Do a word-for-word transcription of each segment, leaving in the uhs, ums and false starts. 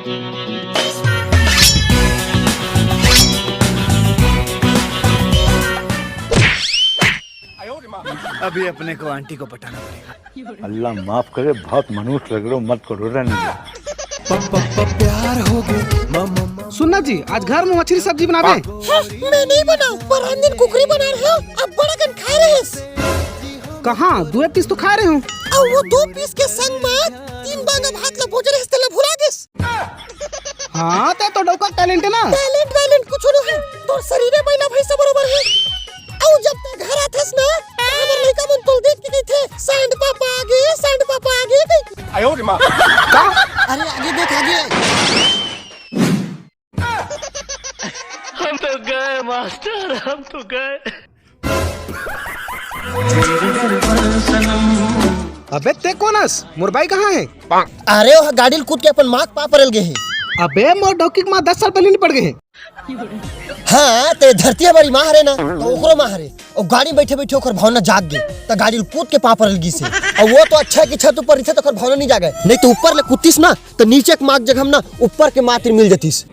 अभी अपने को आंटी को पटाना पड़ेगा। अल्लाह माफ करे, बहुत मनहूस लग रहे हो, मत करो, रहने दो। सुनना जी, आज घर में मछली सब्जी बनावे। हाँ, मैं नहीं बनाऊं, पर हम दिन कुकरी बना रहे हो, अब बड़ा कन खाए रहे। कहाँ, दो पीस तो खाए रहे हूँ। और वो दो पीस के संग में तीन बांगा भात ला बोझ रहे, तेला भुला गेस। हाँ, ते तो डौका टैलेंट है ना। टैलेंट वैलेंट कुछ नहीं है, तोर शरीर में मैना भैंसा बरोबर है। और जब तक घर आथस ना, हमर लइका मन तोल देख के कहिथे, "सांड पापा आगे, सांड पापा आगे।" कहिथे। आयो रे माँ। का? अरे आगे देख, आगे। हम तो गए मास्टर, हम तो गए। अबे ते कोन अस? मोर बाई कहाँ है? अरे, वो गाड़ी ल कूद के अपन माँ के पाँव परल गे हे। अबे, मोर डौकी के माँ दस साल पहले नहीं पड़ गए हैं। हाँ, ते धरती हमारी माँ हरे ना, तो ओकरो माँ हरे। और गाड़ी में बैठे बैठे ओकर भावना जाग गई, तो गाड़ी ल कूद के पाँव परल गिस हे। और वो तो अच्छा है कि छत ऊपर रहिथे, तो ओकर भावना नहीं जागे, नहीं तो ऊपर ले कूदतिस ना, तो नीचे के माँ के जगह में ना ऊपर के माँ तीर मिल जतिस।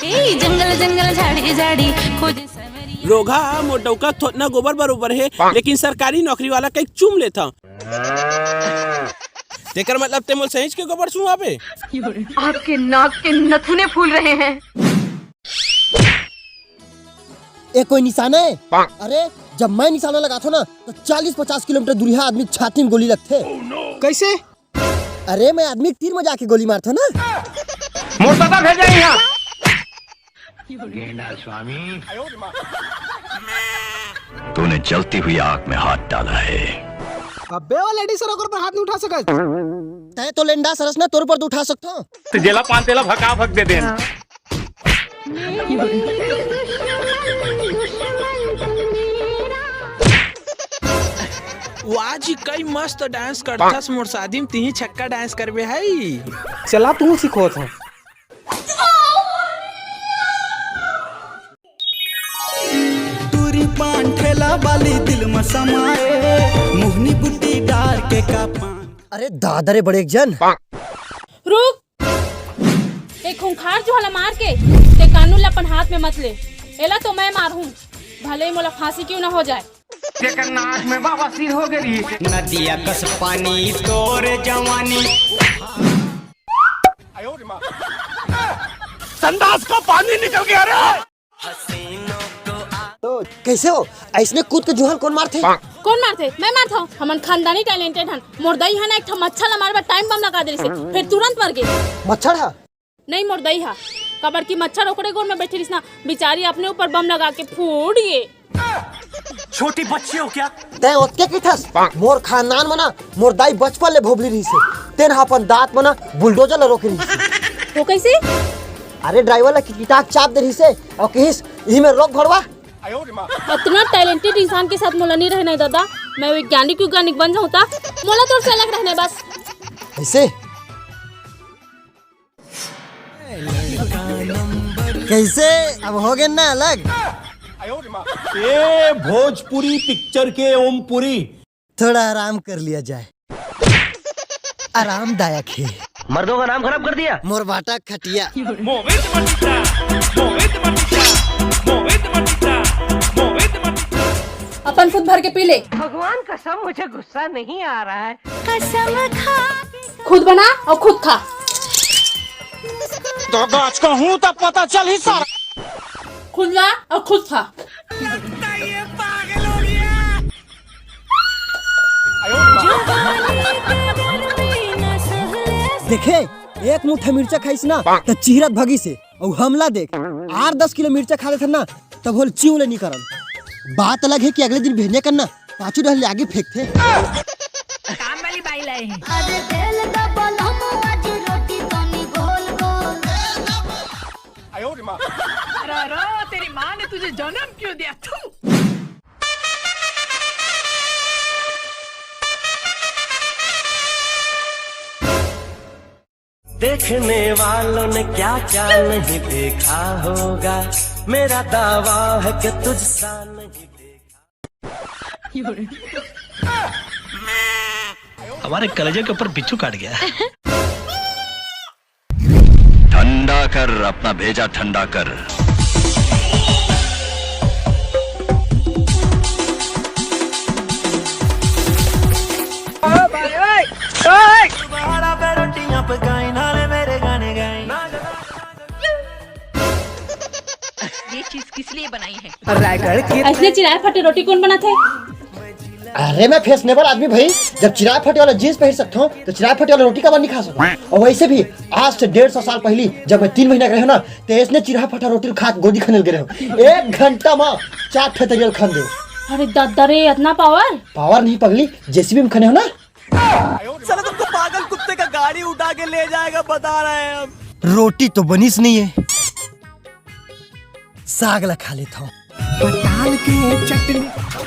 ए जंगल जंगल झाड़ी झाड़ी खोजे सवरिया। रोगहा, मोर डौका थोतना गोबर बरोबर हे, लेकिन सरकारी नौकरी वाला कहीं चूम लेता। तेकर मतलब ते मोर सहेज के गोबर सुंघाबे? आपके नाक के नथुने फूल रहे हैं। ए कोई निशाना है? अरे, जब मैं निशाना लगाथो ना, तो चालीस पचास किलोमीटर दूरिहा आदमी के छाती में गोली लगथे। कैसे? अरे, मैं आदमी के तीर में जाके गोली मारथो ना। मोर दादा भेजा यहाँ। तूने जलती हुई आग में हाथ डाला है। अबे, वो लेडीज सर ओकर पर हाथ नहीं उठा सकत। तय तो लेंडा सरस ना, तोर पर तो उठा सकथो। तो जेला पान तेला भका भक दे देन। वाह जी, कई मस्त डांस करथस। मोर शादी में तिही छक्का डांस करबे हई। चला, तू सिखोत है। टूरी पान ठेला वाली दिल में समाए, मोहनी बुट्टी डार के का पान। अरे दादा रे बड़े एक जन। रुक, एक खूंखार जुहा ला मार के ते कानून ला अपन हाथ में मत ले। एला तो मैं मारहूं, भले ही मोला फांसी क्यों ना हो जाए। तेकर नाक में बाबा सिर हो गई। नदिया कस पानी तोर जवानी। संडास का पानी निकल गया रे। तो कैसे हो, ऐसने कूद के जुहान कौन मारथे? कौन मारथे? मैं मारथंव। हमन खानदानी टैलेंटेड हन। मोर दाई ह ना एक ठा मच्छर ला मारे बर टाइम बम लगा दे रहिसे, फिर तुरंत मर गे। मच्छर हा? नहीं, मोर दाई हा। काबर कि मच्छर ओकरे गोड़ में बैठे रहिस ना, बेचारी अपने ऊपर बम लगा के फूट गे। छोटी बच्ची हो क्या? तै ओतके किथस? मोर खानदान में ना, मोर दाई बचपन ले भोभली रहिसे। तेन ह अपन दांत में ना बुलडोजर ला रोके रहिसे। वो कैसे? अरे ड्राइवर ला किटकिटा के चाप दे रहिसे और किहिस, "इही में रोक भड़वा।" अतना टैलेंटेड इंसान के साथ मोला नहीं रहना है दादा। मैं वैज्ञानिक वैज्ञानिक बन जाऊँ ता मोला तोर से अलग रहना है बस। ऐसे? कैसे? अब हो गए ना अलग? ए भोजपुरी पिक्चर के ओमपुरी। थोड़ा आराम कर लिया जाए। आरामदायक है। मर्दों का नाम खराब कर दिया। मोर बाटा खटिया। अपन खुद भर के पी ले। भगवान कसम, मुझे गुस्सा नहीं आ रहा है। कसम खा के खुद बना और खुद खा। तो गाछ का हूँ तब पता चल ही सारा। खुद ला और खुद खा। देखे, एक मुट्ठा मिर्चा खाइस ना, त चिहरत भगिस हे। अउ हमला देख, आठ दस किलो मिर्चा खा लेथन ना, तब होल चिंव ले नी करन। बात अलग है कि अगले दिन भेजने करना, पाछू डहर ले आगे फेंकथे। काम वाली बाई लाई है। अरे बेल दबल हम आज रोटी तनी गोल गोल। आयो रे माँ। अरे रो, तेरी माँ ने तुझे जन्म क्यों दिया? थू। देखने वालों ने क्या क्या नहीं देखा होगा, मेरा दावा है कि तुझसा नहीं देखा। हमारे कलेजे के ऊपर बिच्छू काट गया। कर अपना भेजा ठंडा कर। ये चीज किस लिए बनाई है? ऐसने चिराए फटे रोटी कोन बनाथे? अरे मैं फैशनेबल आदमी भाई, जब चिराए फटे वाला जींस पहिर सकता हूँ तो चिराए फटे वाला रोटी का बन नहीं खा सकता। और वैसे भी आज से डेढ़ सौ साल पहली जब मैं तीन महीना के रहे ना, तो इसने चिराए फटा रोटी खा के गोदी खनेल के रहे हो। एक घंटा में चार ठे तरियल खन दे। अरे दद्दा रे, इतना पावर? पावर नहीं पगली, जेसीबी में खने हो ना। साला तुमको पागल कुत्ते का गाड़ी उठा के ले जाएगा, बता रहे हैं हम। रोटी तो बनीस नहीं है, साग ला खा लेता हूँ। पताल के चटनी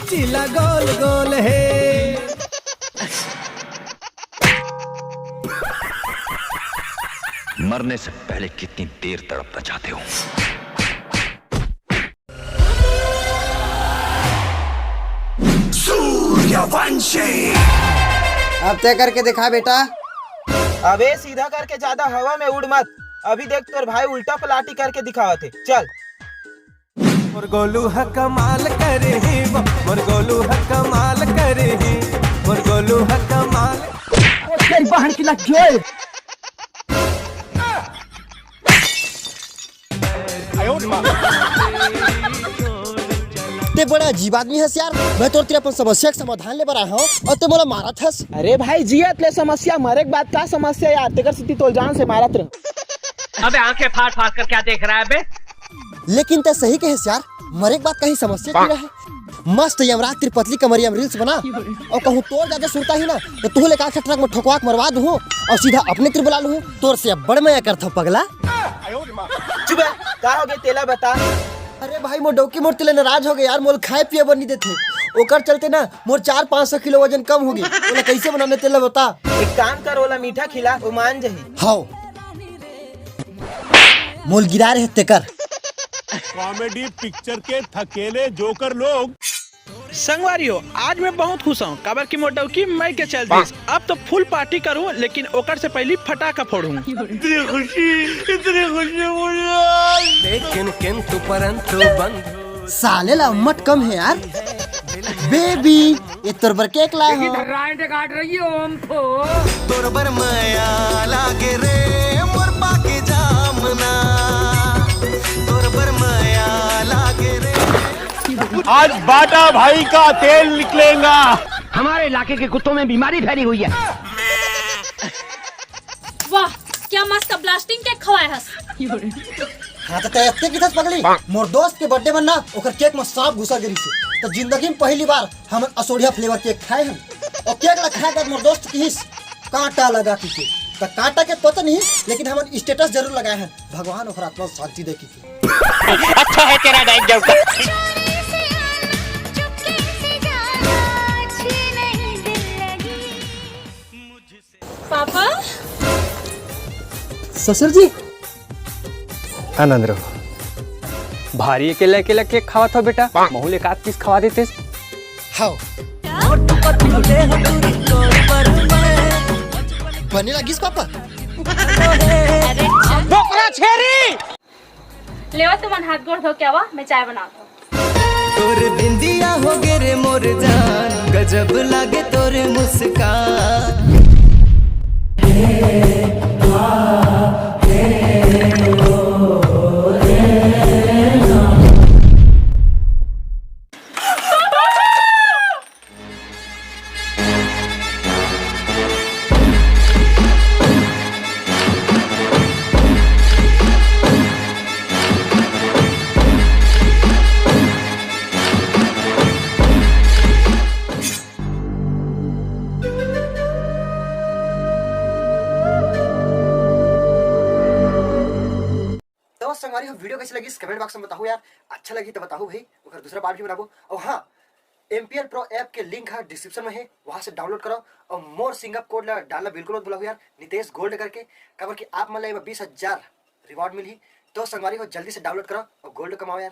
जिला गोल गोल है। मरने से पहले कितनी देर तड़पना चाहते हो? सूर्यवंशी। अब तय करके दिखा बेटा। अबे सीधा करके ज्यादा हवा में उड़ मत। अभी देख तोर भाई उल्टा पलाटी करके दिखावत हे। चल। मोर गोलू ह कमाल करे ही वो, मोर गोलू ह कमाल करे ही, मोर गोलू ह कमाल। तेरी बहन की लग गई। ते बड़ा अजीब आदमी हस यार। मैं तोर तीर अपन समस्या के समाधान ले बर आए हंव और ते मोला मारत हस। अरे भाई, जियत ले समस्या, मरे के बाद का समस्या यार? तेकर सेती तोल जान से मारत रहे। अबे आंखें फाड़ फाड़ कर क्या देख रहा है बे? लेकिन ते सही कहेस यार, मरे के बाद कहीं समस्या की रहे। मस्त यमराज तीर पतली कमरिया में रील्स बना और कहूँ तोर ज्यादा सुरता ही ना तो तुहू ले का ट्रक में ठोकवा के मरवा दूँ और सीधा अपने तीर बुला लूँ। तोर से अब बड़ मया करथव पगला। चुप है, का हो गए तेला बता। अरे भाई, मोर डौकी मोर तेला नाराज हो गए यार, मोल खाए पिए बर नहीं देते। ओकर चलते ना मोर चार पाँच सौ किलो वजन कम हो गए। ओला कैसे बनाने तेला बता। एक काम कर, ओला मीठा खिला, वो मान जही। हाओ, मोल गिरा रहे तेकर। कॉमेडी पिक्चर के थकेले जोकर लोग। संगवारी हो, आज मैं बहुत खुश हूँ, काबर की मोर डौकी मर के चल दिस। अब तो फुल पार्टी करूँ, लेकिन ओकर से पहली फटाका फोड़ूँ। इतनी खुशी, इतनी खुशी मुझे आज। लेकिन किंतु परंतु बंधु। साले ला उम्मत कम है यार। बेबी, ये तोर बर केक लाए हो। काट रही हो हम तो। तोर बर मया लागे रे मोर पाके जामना, तोर बर मया लागे रे। आज बाटा भाई का तेल निकलेगा। हमारे इलाके के कुत्तों में बीमारी फैली हुई है। वाह, क्या मस्त ब्लास्टिंग केक खवाए हस। हाँ तो तय अत्ते किथस पगली, मोर दोस्त के बर्थडे मन ना ओकर केक में सांप घुसा गिरी से। तो जिंदगी में पहली बार हम असोढ़िया फ्लेवर केक खाए हैं। और केक ला खाए के बाद मोर दोस्त किहिस कांटा लगा की के। तो कांटा के पता नहीं, लेकिन हमन स्टेटस जरूर लगाए हैं, भगवान ओकर आत्मा शांति दे की के। अच्छा है तेरा डाइट जब पापा, ससुर जी। आनंद रहो। भारी अकेला अकेला केक खावत हो बेटा, महू ले एक आध पीस खवा देते। हाओ। बने लगिस पापा। लेवा तुमन हाथ गोड़ धो के आवा, मैं चाय बनावत हूँ। तोर बिंदिया हो गे रे मोर जान, गजब लागे तोर मुस्कान। तो संगवारी हो, वीडियो कैसे लगिस कमेंट बॉक्स में बताओ यार। अच्छा लगी तो बताओ भाई, ओकर दूसरा पार्ट भी बनाबो। और हाँ, एमपीएल प्रो ऐप के लिंक है डिस्क्रिप्शन में है, वहाँ से डाउनलोड करो। और मोर सिंगअप कोड ला डालना बिल्कुल मत भूलहू यार, नितेश गोल्ड करके, काबर कि आप मन ला एमा बीस हजार रिवॉर्ड मिलही। तो संगवारी हो, जल्दी से डाउनलोड करो और गोल्ड कमाओ यार।